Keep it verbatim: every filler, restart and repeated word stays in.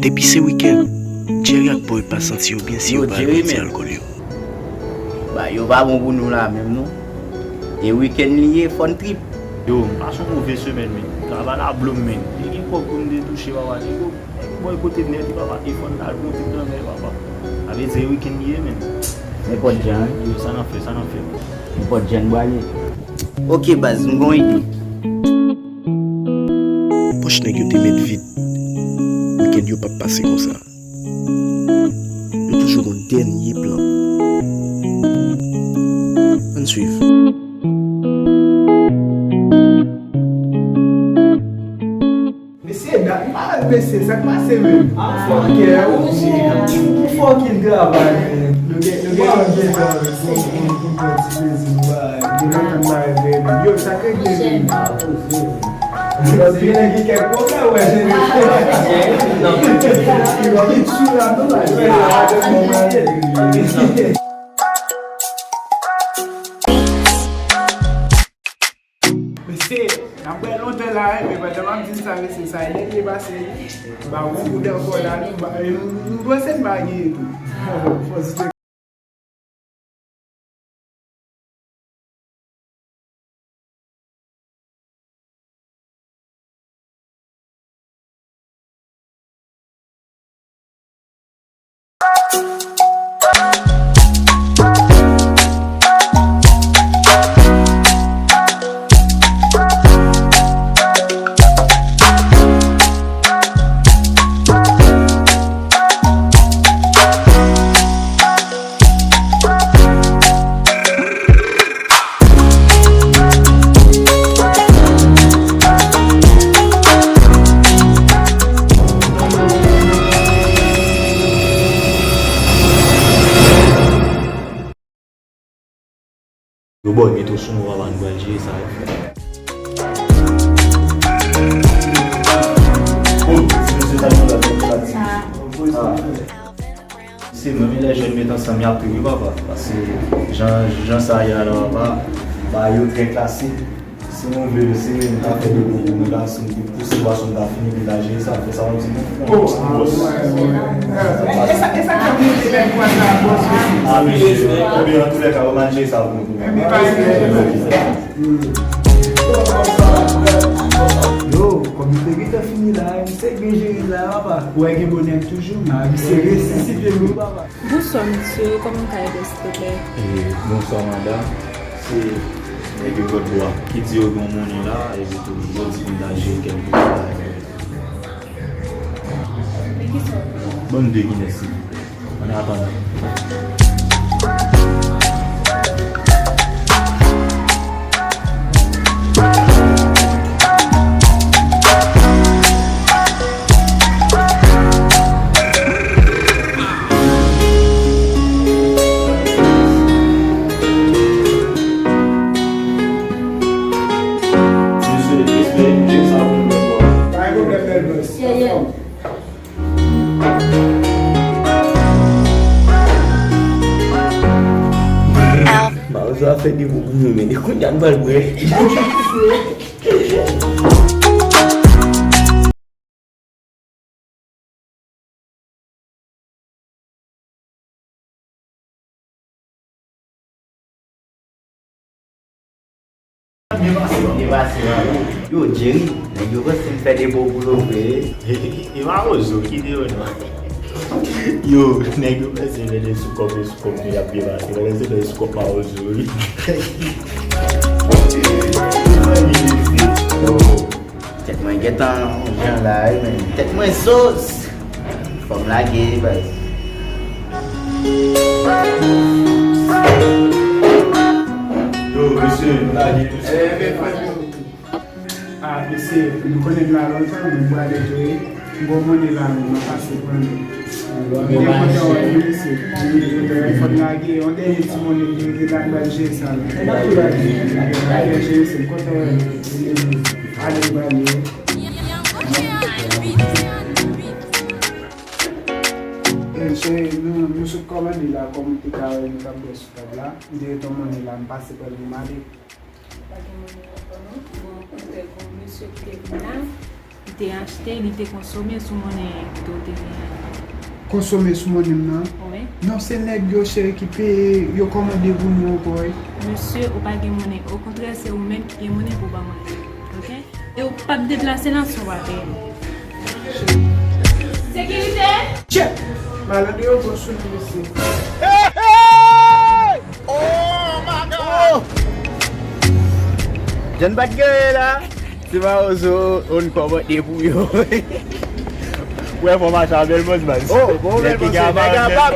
Depi se wikenn, Jerry ak Boy pa santi yo byen si yo pa al pran ti alkòl yo. Ba yo pa bon pou nou la menm non. E wikenn li ye, fò n trip. Yo, m pase yon move semèn, men. Travay la blo m, men. Li gen kòb pou m te touche, papa. Nèg yo, nèg yo bòykote m nèt, papa. E fò n al pran yon ti granmè, papa. Sa vle di e wikenn li ye, men. Nenpòt jan, wi. Yo, sa n ap fè, sa n ap fè. Nenpòt jan n prale. Ok, baz, m gon ide. Pòch nèg yo te met vid. Wikenn yo p ap pase konsa. Yo toujou gon dènye plan. Ann swiv. Mesye, dat m pa wè mesye, sa k pase menm? Fòkè, ou fucking travay, men. Nou gen, nou gen yon gen tan pou, pou, pou pran ti plezi, nou pa, gen lontan m pa wè vre, men. Yo, sa k regle menm? Yo, gen nèg ki kèk pwoblèm, wè, jere. Yo, ki tchou la, nou la, jere. Mesye, n ap wè lontan la, wi, men pandan m ap di n sa, mesye, sa e nèg li pase, wi. M pa gon kout ankò la, nou, m pa, nou, nou panse n pa genyen tou. Fòs. Yo bò, mete w sou nou, papa, nou pral jere sa yo. Oh, se mesye sa nou la, sa. Se menm lè jèn met ansanm, y ap ri, wi, papa. Paske jan, jan sa ye a la, papa, ba yo trè klasik. Si nou vle, se nou ta fè de bon pou nou la, si nou te pouse bwason, nou ta fini, nou ta jere sa, fè sa yon ti bon. E sa, e sa k ap mete nèg pran sa, bòs, mesye. A, mesye, men antouka, yo mal jere sa pou nou. Yo, kòm nou te gentan fini la, misye byen jere la, papa. Ou wè gen bon nèg toujou, misye resisite nou, papa. Bonswa, mesye, kòman m ka ede w, silvouplè? E, bonswa, madanm. Se nèg yo Kòtbwa ki di yo gen yon monnen la, epi tou, yo di m ta jere kèlke bagay. Men kisa w vle? Ban m de Guinness, silvouplè. An atandan. Mesye, respè, jere sa pou nou, bro. Pa gen pwoblèm, bèl bòs. Yeah, yeah. Mawozo a fè de bon pou nou, men kounye a n pral bwè. Byen pase, byen pase, man. Yo, Jerry, nèg yo panse m fè de bon boulot vre. E pa Rozo, kite yo non. Yo, nèg yo panse m fè de sou kòb, de sou kòb, men y ap byen pase. Pandan se fè sou kòb pa Rozo, wi. Yo. Tèt mwen gentan yon jan la, wi, men tèt mwen sos. Fò m lage, baz. Yo, mesye, nou lage, mesye. Eh, men frè m yo. Ah, mesye, nou konnen m la lontan, men m prale tou, wi. M gon monnen la, men m ap pase pran li. M te kontan wè nou, mesye. Fò n lage, yon dènye ti monnen ki rete la, m pral jere sa la. M ap tou lage. M ap jere, se m kontan wè nou. Ale, m prale. Eh, se nou, nou sot kòmande la, kòm ou te ka wè, nou t ap bwè sou tab la. M te ret yon monnen la, m pase pran li, m ale. Pa gen monnen ankò non. Bon, kontrè, gon mesye ki te vin la. Li te achte, li te konsome sou monnen ki te w te genyen. Konsome sou monnen m nan. Wi. Non, se nèg yo cheri ki peye, yo kòmande pou nou ankò wi. Mesye, ou pa gen monnen. Okontrè, se ou menm ki gen monnen pou w ban mwen. Oke? E ou p ap deplase nan san w pa peye. Sekirite! Tchè! Malad yo gwo sou nou mesye. Jan bat genyen la. Se pa ozo on kòmante pou yo. Wè fò mache a bèl bòs baz. Oh, bon bèl bòs. Nèg a bab.